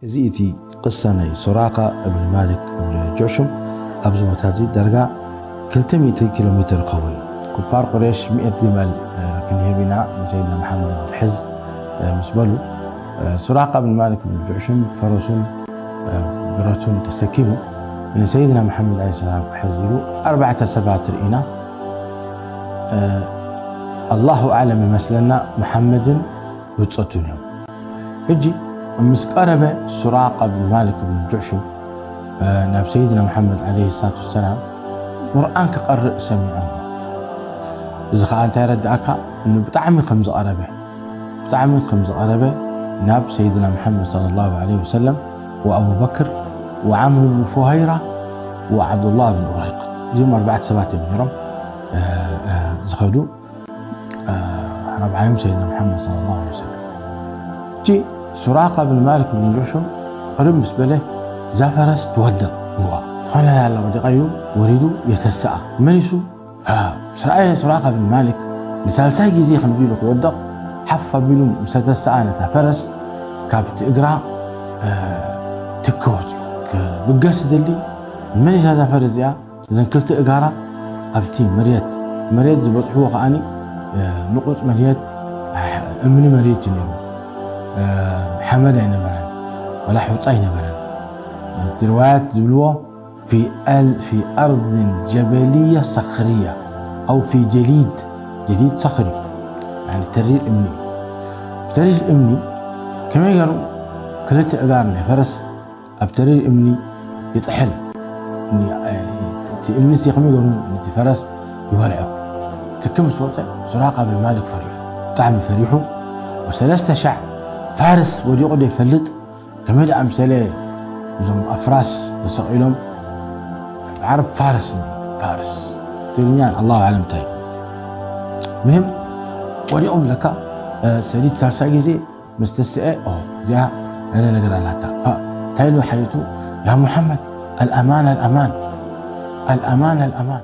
እዚ እቲ ቅሳ ናይ ሱራቃ እብን ማሊክ እብን ጁዕሹም። ኣብዚ ቦታ እዚ ዳርጋ ክልተ ሚእቲ ኪሎ ሜትር ይኸውን። ኩፋር ቁሬሽ ሚእት ግመል፣ እ፣ ክንህብ ኢና ንሰይድና መሓመድ ሕዝ፣ እ፣ ምስ በሉ፣ እ፣ ሱራቃ እብን ማሊክ እብን ጁዕሹም ፈረሱን፣ እ፣ ብረቱን ተሰኪሙ ንሰይድና መሓመድ ዓለይሂ ሰላም ክሕዝ ኢሉ ኣርባዕተ ሰባት ርኢና። እ፣ ኣላሁ ኣዕለም ይመስለና መሓመድን ብጾቱን እዮም። ሕጂ ምስ ቀረበ ሱራቃ ብን ማሊክ ብን ጁዕሹም፣ እ፣ ናብ ሰይድና መሓመድ ዓለይሂ ሰላቱ ወሰላም ቁርኣን ክቐርእ ሰሚዖም። እዚ ኸዓ እንታይ ረዳእካ? እኑ ብጣዕሚ ከም ዝቐረበ፣ ብጣዕሚ ከም ዝቐረበ ናብ ሰይድና መሓመድ ሰለላሁ ዓለይሂ ወሰለም ወኣቡበክር ወዓምር ብን ፉሃይራ ወዓብዱላህ ብን ኡረይቅጥ። እዚኦም ኣርባዕተ ሰባት እዮም ነይሮም፣ እ፣ እ፣ ዝኸዱ። እ፣ ራብዓዮም ሰይድና መሓመድ ሰለላሁ ዓለይሂ ወሰለም። እጂ ሱራቃ ብን ማሊክ ብን ጁዕሹም ቅርብ ምስ በለ፣ እዛ ፈረስ ትወድቕ እዋ። ዝኾነ ያላ ወዲቓ ኢሉ ወሪዱ የተስኣ። መሊሱ፣ ፋ-፣ ምስ ረኣየ ሱራቃ ብን ማሊክ ንሳልሳይ ግዜ ከምዚ ኢሉ ክወድቕ ሓፍ ኣቢሉ ምስ ተስኣ ነታ ፈረስ ካብቲ እግራ፣ እ፣ ትኪ ወፂኡ። ክብገስ ዝደሊ፣ መሊሳ እዛ ፈረስ እዚኣ እዘን ክልተ እጋራ ኣብቲ መሬት፣ መሬት ዝበጽሕዎ ከኣኒ፣ እ፣ ንቑጽ መሬት፣ እምኒ መሬት እዩ ነይሩ። እ፣ ሓመድ ኣይነበረን፣ ወላ ሑጻ ኣይነበረን። እቲ ርዋያት ዝብልዎ፣ ፊ ኣል-፣ ፊ ኣርድን ጀበልያ ሰኽርያ፣ ኣው ፊ ጀሊድ፣ ጀሊድ ሰኽሪ፣ ያኒ ተሪር እምኒ እዩ። ተሪር እምኒ ከመይ ገይሩ ክልተ እጋር ናይ ፈረስ ኣብ ተሪር እምኒ ይጥሕል። እምኒ፣ እቲ እምኒ ሲ ከመይ ገይሩ ነቲ ፈረስ ይበልዖ። ትኪ ምስ ወፀ ሱራቃ ብን ማሊክ ፈሪሑ፣ ብጣዕሚ ፈሪሑ። ወሰለስተ ሻዕ ፋርስ ወዲቑ ዶ ይፈልጥ? ከመይ ደኣ ምሰለ እዞም ኣፍራስ ተሰቒሎም፣ ዓረብ ፋርስ፣ ፋርስ፣ ትግርኛ ኣላሁ ኣዕለም እንታይ እዩ። ምህም ወዲቑ ብለካ፣ እ፣ ሰሊት ሳልሳይ ግዜ ምስ ተስአ፣ ኦ፣ እዚኣ ገለ ነገር ኣላታ። ፋ-፣ እንታይ ኢሉ ሓየቱ? ያ ሙሓመድ፣ ኣልኣማን፣ ኣልኣማን፣ ኣልኣማን፣ ኣልኣማን።